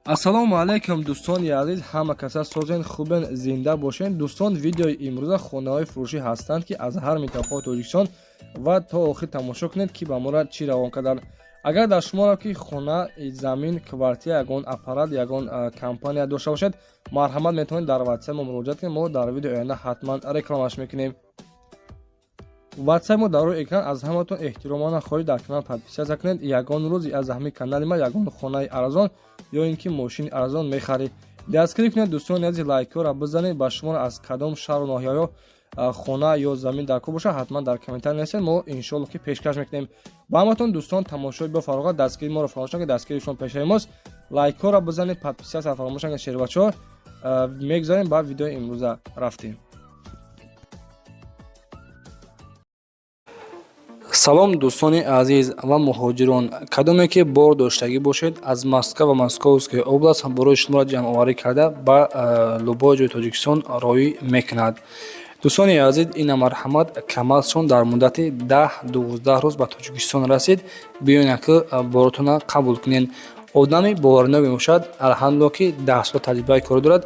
Ассалому алайкум, дӯстони азиз, ҳама каса созен, хубен, зинда бошен. Дӯстон, видеои имрӯза хонаҳои фурӯшӣ ҳастанд, ки аз ҳар минтақаи Тоҷикистон, ва то охир тамошо кунед, ки ба мора чӣ равон карданд. Агар дар шуморо ки хона, замин, квартира, ягон аппарат, ягон компания дошта бошед, марҳамат, метавонед дар ватсап мо муроҷиат кунед. Мо дар видеои оянда ҳатман рекламаш мекунем. Ватсап мо дар рӯи экран. Аз ҳаматон эҳтиромона хоҳиш, дар канал подписаться кунед. Ягон рӯз аз ҳамин канали ма ягон хонаи арзон ё ин ки мошини арзон мехаред. Дастгирӣ кунед, дӯстони азиз, лайкҳоро бизанед. Ба шуморо аз кадом шаҳру ноҳияҳо хона ё замин дар кор бошад, ҳатман дар комментарий нависед, мо иншоалло ки пешкаш мекунем ба ҳаматон. Дӯстон, тамошои бо фароғат, дастгирии моро фаромӯш накунед, дастгирии шумо пешаи мост. Лайкҳоро бизанед, подписаться фаромӯш накунед. Шербачаҳо, мегузарем ба видеои имрӯза, рафтем. Салом, дӯстони азиз ва муҳоҷирон. Кадоме ки бор доштагӣ бошед, аз Москва ва Московская область барои шуморо ҷамъоварӣ карда, ба любой ҷои Тоҷикистон роҳӣ мекунад. Дӯстони азиз, ина марҳамат, КамАЗшон дар муддати 10-12 рӯз ба Тоҷикистон расид. Биёед, ки боротона қабул кунед. Одами боваринок мебошад, алҳамдулилло, ки 10 сола таҷрибаи корӣ дорад.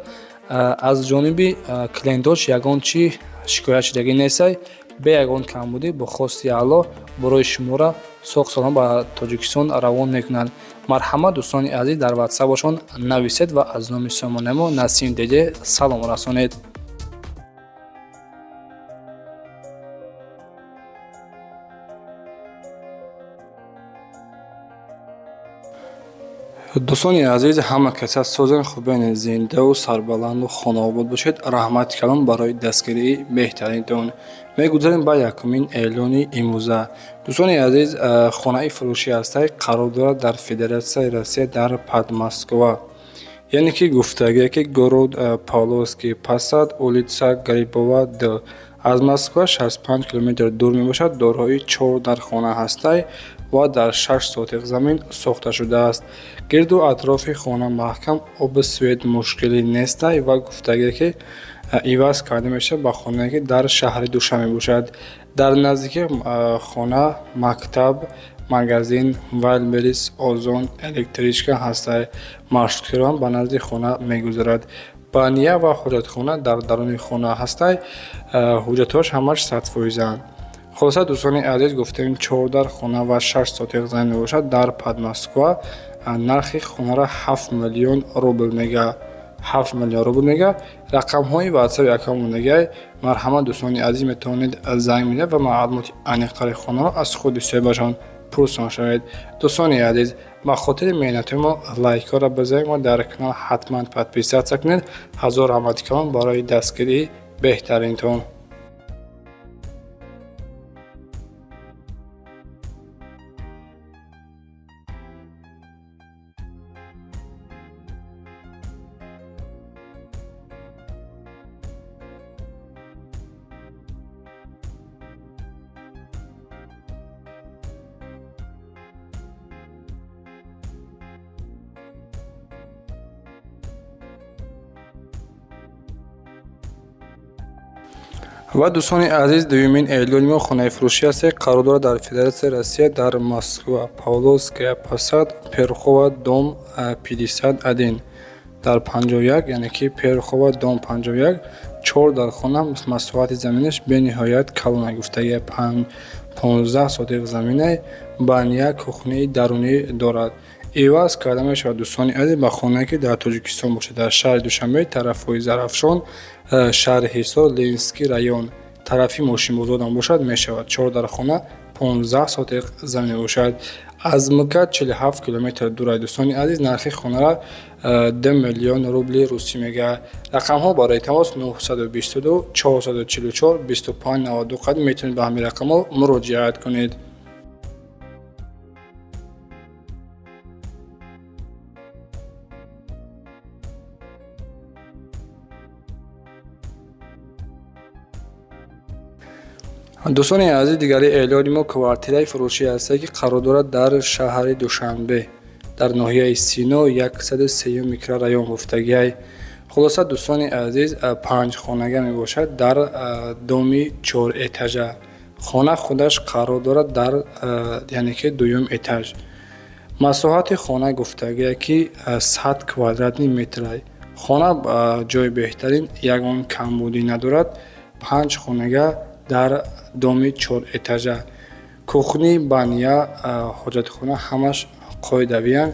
Аз ҷониби клиентош ягон чӣ шикоят шудагӣ нестай. Бе ягон камбудӣ, бо хости Аллоҳ, барои шуморо соғ салом ба Тоҷикистон равон мекунанд. Марҳамат, дӯстони азиз, дар ватсапашон нависед ва аз номи сомонаи мо Насим Деҷе салом расонед. Дӯстони азиз, ҳама каса созен, хубен, зиндаву сарбаланду хонаобод бошед. Раҳмати калон барои дастгирии беҳтаринтон. Мегузарем ба якумин эълони имрӯза. Дӯстони азиз, хонаи фурӯшӣ ҳастай, қарор дорад дар Федератсияи Россия, дар Подмосква, яъне ки гуфтагие ки город Павловский Посад, улица Грибова д, аз Москва 65 километр дур мебошад. Дорои чор дар хона ҳастай ва дар 6 сотих замин сохта шудааст. Гирду атрофи хона маҳкам, обу свет мушкилӣ нестай ва гуфтагие ки иваз карда мешавад ба хонае, ки дар шаҳри Душанбе мебошад. Дар наздикии хона мактаб, магазин Вайлдберриз, Озон, электричка ҳастай. Маршруткаро ба назди хона мегузарад. Баня ва ҳоҷатхона дар даруни хона ҳастай, ҳуҷҷатҳояш ҳамаш 100%анд. Хулоса, дӯстони азиз, гуфтем, чордар хона ва 6 сотих замин мебошад дар Подмосква. Нархи хонаро 7 миллион рубл мега, 7 миллион рубл мега. Рақамҳои ватсапи акамон мегай. Марҳамат, дӯстони азиз, метавонед занг бидиҳед ва маълумоти аниқтари хонаро аз худи соҳибашон пурсон шавед. Дӯстони азиз, ба хотири меҳнатҳои мо лайкҳоро бизанед ва дар канал ҳатман подписаться кунед. Ҳазор раҳмати калон барои дастгирии беҳтаринтон. Ва, дӯстони азиз, дуюмин эълони мо хонаи фурӯшӣ аст, қарор дорад дар Федератсияи Россия, дар Москва, Павловская Посад, Перхова, дом 51, дар 51, яъне ки Перхова, дом 51, чор дар хона. Масоҳати заминаш бениҳоят калона, гуфтагия 15 сотих заминай, баня, кухняи дарунӣ дорад. Иваз карда мешавад, дӯстони азиз, ба хонае, ки дар Тоҷикистон бошад, дар шаҳри Душанбе, тарафҳои Зарафшон, шаҳри Ҳисор, Ленинский район, тарафи мошинбозорам бошад, мешавад. Чор дар хона, 15 сотих замин мебошад, аз МКАД 47 километр дур. Дӯстони азиз, нархи хонаро 2 миллион рубли русӣ мегӯяд. Рақамҳо барои тамос 922 444 25 92 қад. Метавонед ба ҳамин рақамҳо муроҷиат кунед. Дӯстони азиз, дигари эълони мо квартираи фурӯшӣ ҳастае, ки қарор дорад дар шаҳри Душанбе, дар ноҳияи Сино, 103-юм микрорайон гуфтагиай. Хулоса, дӯстони азиз, панҷ хонага мебошад дар доми чорэтажа. Хона худаш қарор дорад дар, яъне ки, дуюм этаж. Масоҳати хона гуфтагие, ки 100 квадратный метр. Хона ҷои беҳтарин, ягон камбудӣ надорад. Панҷ хонага дар доми чорэтажа. Кухни, баня, ҳоҷатхона ҳамаш қоидавиянд,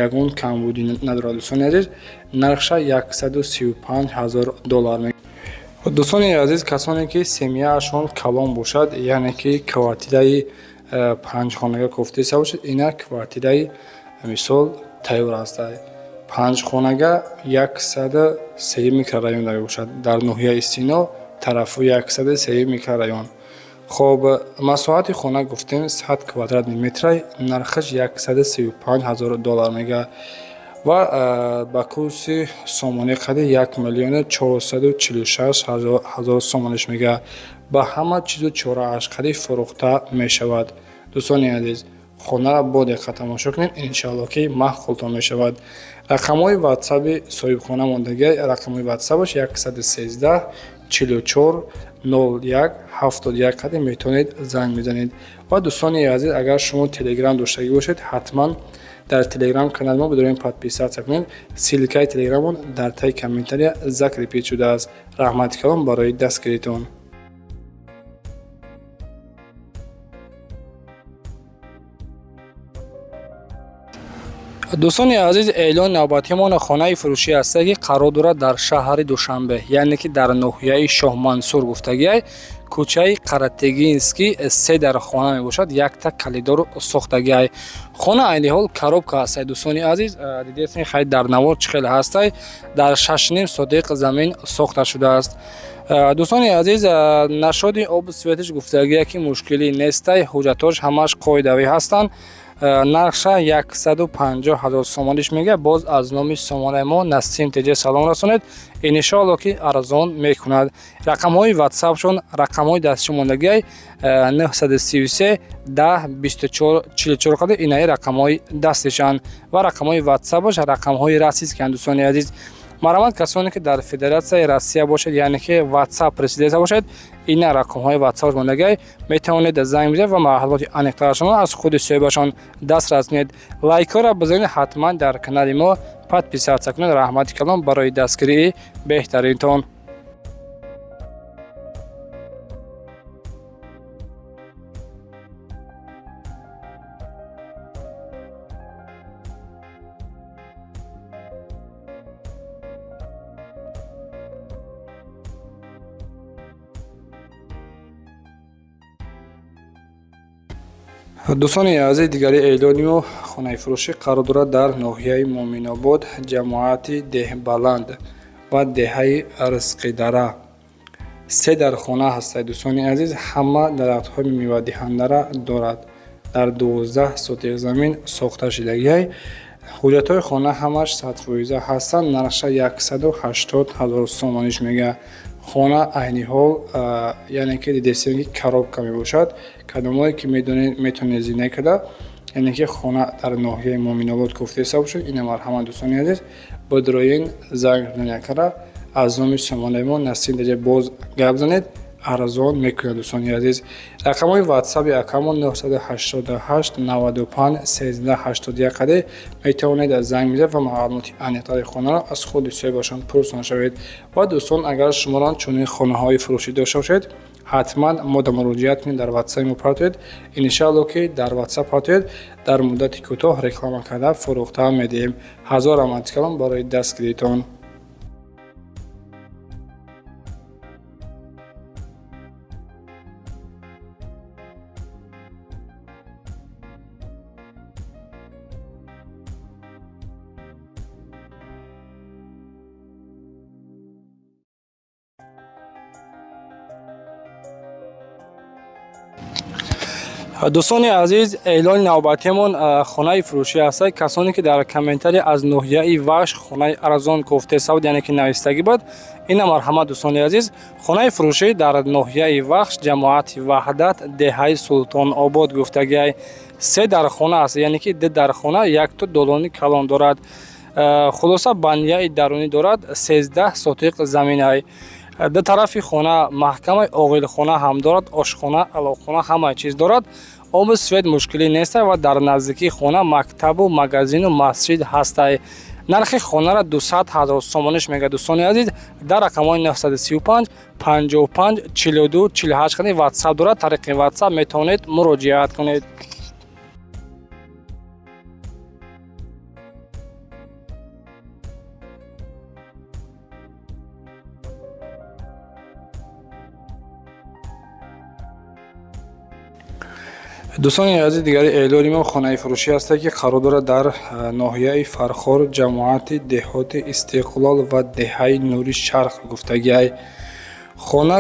ягон камбудӣ надорад, дӯстони азиз. Нархша 135 ҳазор доллар. Дӯстони азиз, касоне ки семьяашон калон бошад, яъне ки квартираи панҷхонага кофтеса бошад, ина квартираи мисол тайёр аст. Панҷхонага 103 микрорайон мебошад, дар ноҳияи Сино, тарафу 103 микрорайон. Хоб, масоҳати хона гуфтем 100 квадратный метра, нархаш 135 ҳазор доллар мега ва ба курси сомонӣ қади 1 446 ҳазор сомониш мега. Ба ҳама чизу чорааш қади фурӯхта мешавад. Дӯстони азиз, хонаро бо диққат тамошо кунед, иншоалло, ки маъқултон мешавад. Рақамҳои ватсаби соҳибхона мондагӣ, рақамҳои ватсабаш 113 44 01 71 қади метавонед занг мезанед. Ва дӯстони азиз, агар шумо телеграм доштагӣ бошед, ҳатман дар телеграм канали мо бидорем подписаться кунед. Ссылкаи телеграмон дар таи комментария закрепить шудааст. Раҳмати калон барои дастгиритон. Дӯстони азиз, эълони навбатиамон хонаи фурӯшӣ ҳаста, ки қарор дорад дар шаҳри Душанбе, яъне ки дар ноҳияи Шоҳмансур гуфтагиай, кӯчаи Қаратегинский, се дар хона мебошад, якта калидору сохтагиай. Хона айни ҳол коробка ҳастай. Дӯстони азиз, дидесен, хай, дар навор чӣ хеле ҳастай. Дар 6,5 сотиқ замин сохта шудааст. Дӯстони азиз, нашоди обу светиш гуфтагие, ки мушкилӣ нестай, ҳуҷҷатош ҳамаш қоидавӣ ҳастанд. Нархша 150 ҳазор сомониш мега. Боз аз номи сомонаи мо Насим Теҷа салом расонед, иншоалло, ки арзон мекунад. Рақамҳои ватсапшон, рақамҳои дастшо мондагиай 933 10 24 44 қади, инаи рақамҳои дастишанд ва рақамҳои ватсапаш рақамҳои российскиянд. Дӯстони азиз, марҳамат, касоне ки дар Федератсияи Россия бошед, яъне ки ватсап президента бошед, ина рақамҳои ватсап мондагиай, метавонед занг бизанед ва маълумоти аниқтарашонро аз худи соҳибашон дастрас кунед. Лайкҳоро бизанед, ҳатман дар канали мо подписаться кунед. Раҳмати калон барои дастгирии беҳтаринтон. Дӯстони азиз, дигари эълони мо хонаи фурӯшӣ қарор дорад дар ноҳияи Муъминобод, ҷамоати Деҳбаланд ва деҳаи Ризқидара. Се дар хона ҳастад. Дӯстони азиз, ҳама дарахтҳои мевадиҳандара дорад. Дар 12 сотиқ замин сохта шудагиай. Ҳуҷҷатҳои хона ҳамаш 100% ҳастанд. Нархша 180 ҳазор сомониш мега. Хона айни ҳол, яъне ки дидесем, ки коробка мебошад. Кадомое ки медонед, метавонед зина карда, яъне ки хона дар ноҳияи Муъминобод гуфтеса бошад, ина марҳамат, дӯстони азиз, бидроен, занг накарда, аз номи сомонаи мо Насим Даҷа боз гап занед, арзон мекунад. Дӯстони азиз, рақамҳои ватсаби акамон 988 95 13 81 қаде метавонед аз занг бизанед ва маълумоти аниқтари хонаро аз худи соҳибашон пурсон шавед. Ва дӯстон, агар шуморо чунин хонаҳои фурӯшӣ дошта бошед, ҳатман мо да муроҷиат кунед, дар ватсаби мо партоед. Иншаалло, ки дар ватсап партоед, дар муддати кӯтоҳ реклама карда фурӯхта медиҳем. Ҳазор раҳмати калон барои дастгиритон. Дӯстони азиз, эълони навбатиамон хонаи фурӯшӣ ҳаст. Касоне ки дар комментария аз ноҳияи Вахш хонаи арзон кофтеса буд, яъне ки навистагӣ буд, ина марҳамат, дӯстони азиз, хонаи фурӯшӣ дар ноҳияи Вахш, ҷамоати Ваҳдат, деҳаи Султонобод гуфтагиай. Се дар хона аст, яъне ки ду дар хона, якто долони калон дорад. Хулоса, банияи дарунӣ дорад, 13 сотиқ заминай. Ду тарафи хона маҳкамаи, оғилхона ҳам дорад, ошхона, алоқхона, ҳамаи чиз дорад. Обу свет мушкилӣ неста ва дар наздикии хона мактабу магазину масҷид ҳастай. Нархи хонара 200 ҳазор сомониш мега, дӯстони азиз. Дар рақамҳои 935 55 42 48 қадим ватсап дорад, тариқи ватсап метавонед муроҷиат кунед. Дӯстони азиз, дигари эълони мо хонаи фурӯшӣ ҳаста, ки қарор дорад дар ноҳияи Фархор, ҷамоати деҳоти Истиқлол ва деҳаи Нури Шарқ гуфтагиай. Хона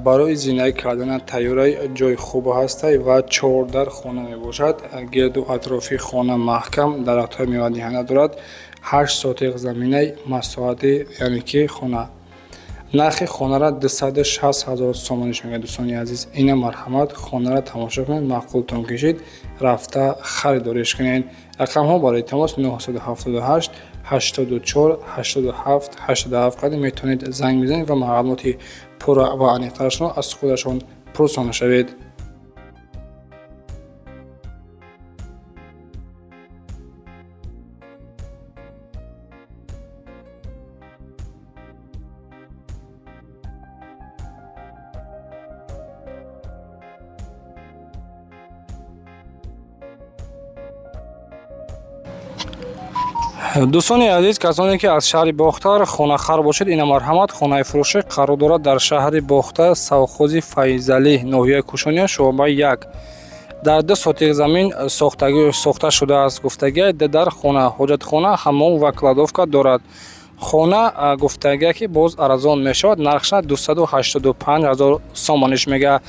барои зиндагӣ кардана тайёраи ҷои хуб ҳастай ва чордар хона мебошад. Гирду атрофи хона маҳкам, дарахтҳои мевадиҳанда дорад. 8 сотиқ заминаи масоҳати, яъне ки хона. Нархи хонара 260 ҳазор сомониш мегӯяд, дӯстони азиз. Ина марҳамат, хонара тамошо кунед, маъқултон кишид, рафта харидориш кунед. Рақамҳо барои тамос 978 84 87 87 қадим метавонед занг бизанед ва маълумоти пурра ва аниқтарашро аз худашон пурсон шавед. Дӯстони азиз, касоне ки аз шаҳри Бохтар хонахар бошед, ина марҳамат, хонаи фурӯшӣ қарор дорад дар шаҳри Бохтар, совхози Файзалӣ, ноҳияи Кӯшониён, шӯъбаи 1. Дар 2 сотиқ замин сохта шудааст гуфтагия. Дар хона ҳоҷатхона, ҳаммом ва кладовка дорад. Хона гуфтагия ки боз арзон мешавад, нархша 285 ҳазор сомониш мега.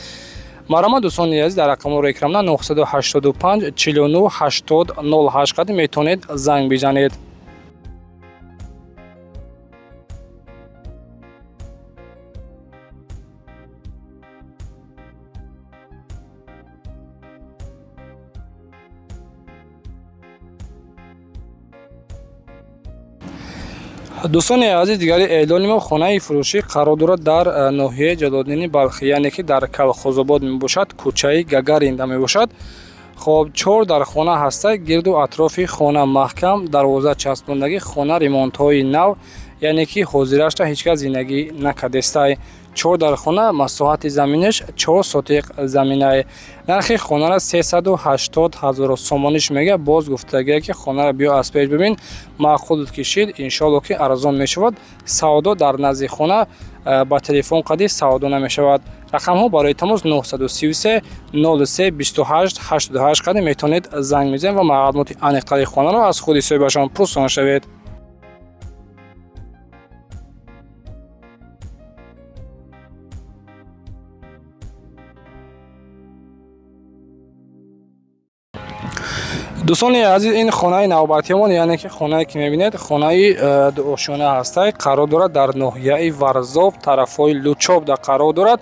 Марҳамат, дӯстони азиз, дар рақамҳоро экранна 985 49 80 08 қадим метавонед занг бизанед. Дӯстони азиз, дигари эълони мо хонаи фурӯшӣ қарор дорад дар ноҳияи Ҷалолиддини Балхӣ, яъне ки дар Калхозобод мебошад, кӯчаи Гагаринда мебошад. Хоб, чор дар хона ҳаста, гирду атрофи хона маҳкам, дарвоза часпондагӣ, хона ремонтҳои нав, яъне ки ҳозирашта ҳеҷ кас зиндагӣ накардестай. Чор дар хона, масоҳати заминаш 4 сотиқ заминай. Нархи хонара 380 ҳазор сомониш мега. Боз гуфтагия ки хонара биё аз пеш бибин, маъқул кишид, иншоалло ки арзон мешавад. Савдо дар назди хона ба телефон қади савдо намешавад. Рақамҳо барои тамос 933 03 28 88 қади метавонед занг мезанед ва маълумоти аниқтари хонаро аз худи соҳибашон пурсон шавед. Дӯстони азиз, ин хонаи навбатиамон, яъне ки хонае ки мебинед, хонаи дуошёна ҳастай, қарор дорад дар ноҳияи Варзоб, тарафҳои Лучобда қарор дорад.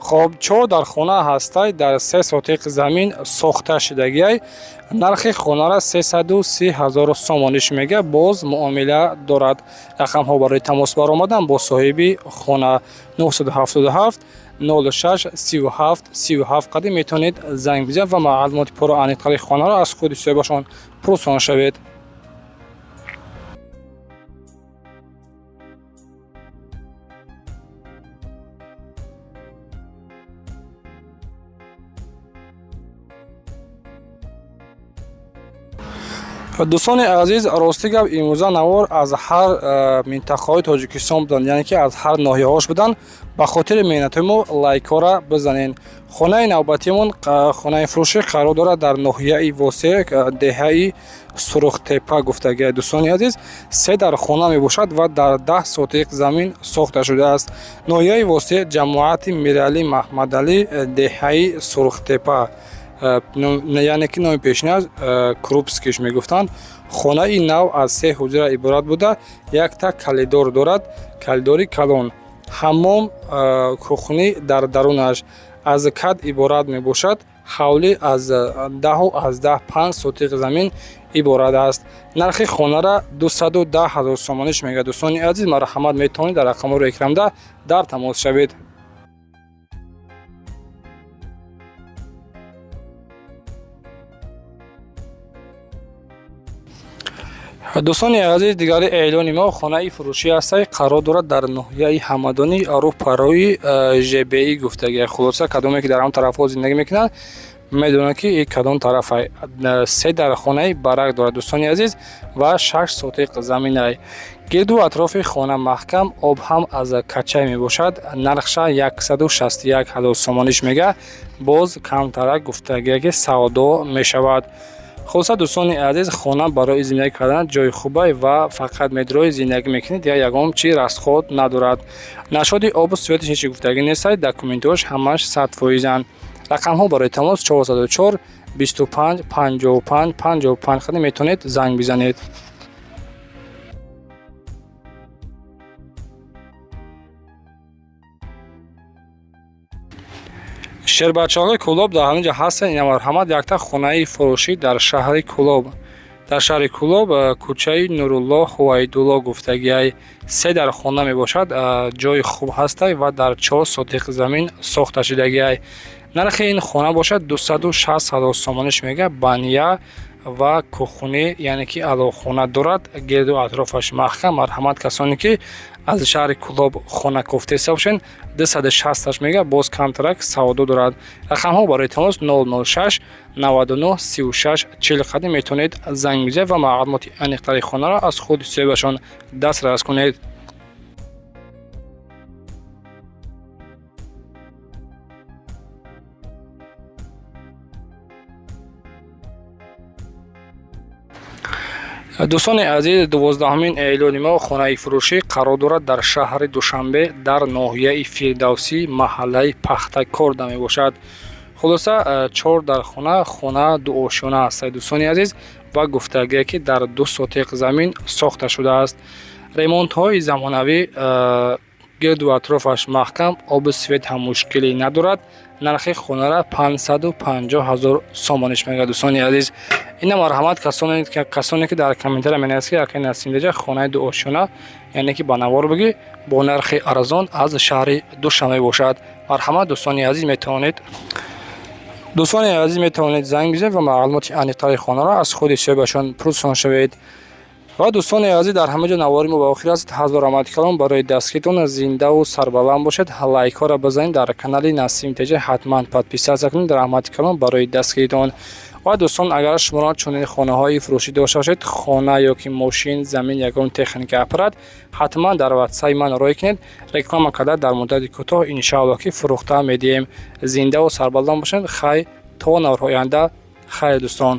Хоб, чор дар хона ҳастай, дар 3 сотиқ замин сохта шудагиай. Нархи хонара 330 ҳазор сомониш мега, боз муомила дорад. Рақамҳо барои тамос баромадан бо соҳиби хона 977 06 37 37 қадим метавонед занг бизанед ва маълумоти пурра аниқтари хонаро аз худи соҳибашон пурсон шавед. Дӯстони азиз, рости гап, имрӯза навор аз ҳар минтақаҳои Тоҷикистон буданд, яъне ки аз ҳар ноҳияҳош буданд. Ба хотири меҳнатҳои мо лайкҳоро бизанед. Хонаи навбатиамон, хонаи фурӯшӣ қарор дорад дар ноҳияи Восеъ, деҳаи Сурухтепа гуфтагия. Дӯстони азиз, се дар хона мебошад ва дар 10 сотиқ замин сохта шудааст. Ноҳияи Восеъ, ҷамоати Миралӣ Маҳмадалӣ, деҳаи Сурухтепа, яъне ки номи пешинаш Крупскиш мегуфтанд. Хонаи нав аз се ҳуҷра иборат буда, якта калидор дорад, калидори калон, ҳаммом, кухнӣ дар дарунаш аз кад иборат мебошад. Ҳавлӣ аз 10,5 сотиқ замин иборат аст. Нархи хонара 210 ҳазор сомониш мегӯяд. Дӯстони азиз, марҳамат, метавонед дар рақамҳоро экранда дар тамос шавед. Дӯстони азиз, дигари эълони мо хонаи фурӯшӣ ҳастай, қарор дорад дар ноҳияи Ҳамадонӣ, рӯпарои ЖБИ гуфтагия. Хулоса, кадоме ки дар ҳамон тарафҳо зиндагӣ мекунанд, медонанд, ки и кадом тараф. Се дархонаи барак дорад, дӯстони азиз, ва 6 сотиқ заминай. Гирду атрофи хона маҳкам, об ҳам аз качай мебошад. Нархша 161 ҳазор сомониш мега, боз камтарак гуфтагия, ки савдо мешавад. Хулоса, дӯстони азиз, хона барои зиндагӣ кардан ҷои хубай ва фақат медрои зиндагӣ мекунед, я ягон чи расход надорад. Насчёти обу светиш ҳечи гуфтагӣ нестай, документҳош ҳамаш 100%-анд. Рақамҳо барои тамос 404 25 55 55 хеле метавонед занг бизанед. Шербачаҳои Кӯлоб дар ҳамин ҷо ҳастанд. Ина, марҳамат, якта хонаи фурӯшӣ дар шаҳри Кӯлоб, дар шаҳри Кӯлоб, кӯчаи Нурулло Ҳувайдулло гуфтагиай. Се дар хона мебошад, ҷои хуб ҳастай ва дар 4 сотиқ замин сохта шудагиай. Нархи ин хона бошад 260 ҳазор сомониш мега. Баня ва кухонӣ, яъне ки алоқхона дорад, гирду атрофаш маҳкам. Марҳамат, касоне ки аз шаҳри Кӯлоб хона кофтеста бошед, 260-аш мега, боз камтарак савдо дорад. Рақамҳо барои тамос 006 99 36 40 қадим метавонед занг бизанед ва маълумоти аниқтари хонаро аз худи соҳибашон дастрас кунед. Дӯстони азиз, 12-ҳамин эълони мо хонаи фурӯшӣ қарор дорад дар шаҳри Душанбе, дар ноҳияи Фирдавсӣ, маҳаллаи Пахтакорда мебошад. Хулоса, чор дар хона, хона дуошёна аст, дӯстони азиз, ва гуфтагие, ки дар 2 сотиқ замин сохта шудааст. Ремонтҳои замонавӣ, гирду атрофаш маҳкам, обу свет ҳам мушкилӣ надорад. Нархи хонара 550 ҳазор сомониш мегӯяд. Дӯстони азиз, ина, марҳамат, касоне ки дар комментария менависед, ки акай Насимдеҷа, хонаи дуошёна, яъне ки ба навор бигӣ, бо нархи арзон аз шаҳри Душанбе бошад. Марҳамат, дӯстони азиз, метавонед, дӯстони азиз, метавонед занг бизанед ва маълумоти аниқтари хонаро аз худи соҳибашон пурсон шавед. Ва, дӯстони азиз, дар ҳама ҷо навори мо ба охир расид. Ҳазор раҳмати калом барои дастгиритон. Зиндаву сарбаланд бошед. Лайкҳоро бизанед, дар канали Насим Теҷа ҳатман подписаться кунед. Раҳмати калом барои дастгиритон. Ва, дӯстон, агар шуморо чунин хонаҳои фурӯшӣ дошта бошед, хона ё ки мошин, замин, ягон техника, аппарат, ҳатман дар ватсаи ман рой кунед. Реклама карда, дар муддати кӯтоҳ, иншааллоҳ, ки фурӯхта медиҳем. Зиндаву сарбаланд бошед. Хай, то наворҳои оянда. Хайр, дӯстон.